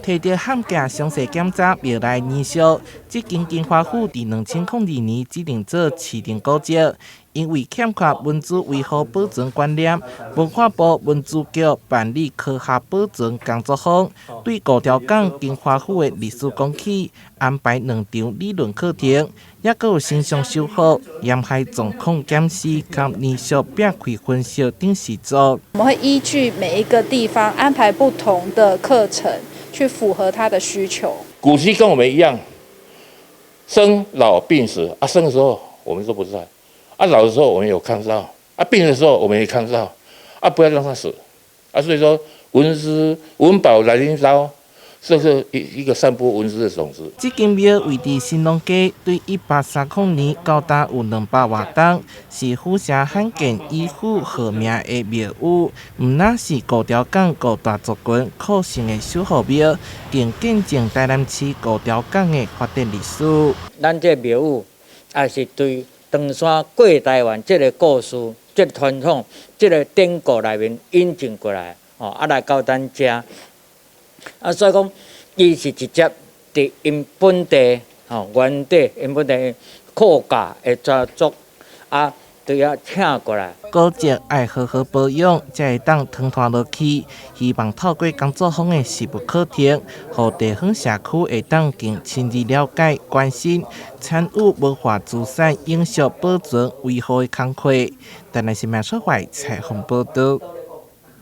提著譀寄詳細檢查廟內年俗，這間金華府佇2002年指定做市定古蹟，因為欠缺文資維護保存觀念，文化部文資局辦理科學保存工作坊，對五條港金華府的歷史講起，安排兩場理論課程，抑閣有神像修復、鹽海狀況檢視佮年俗壁開分析等實作。我們會依據每一個地方安排不同的課程，去符合他的需求。古蹟跟我們一樣，生老病死啊，生的時候我們都不在，啊老的時候我們有看到，啊病的時候我們也看到，啊不要讓他死，啊所以說文資文寶來臨刀，這是一個散播文資的種子。這間廟位佇新農街，對1830年到今有200外冬，是府城罕見以府號名的廟宇，毋但是五條港五大族群昴生的守護廟，更見證台南市五條港的發展歷史。咱這廟宇也是對唐山過台灣這個故事、這個傳統、這個典故內面引進過來，吼，啊來到咱遮。啊，所以講，伊是直接佇𪜶本地吼原地𪜶本地客家的家族啊，對遐請過來。古蹟愛好好保養，才會當傳傳落去。希望透過工作坊的實務課程，予地方社區會當更深入了解、關心、參與文化資產永續保存維護的工課。台南新聞出懷採訪報導。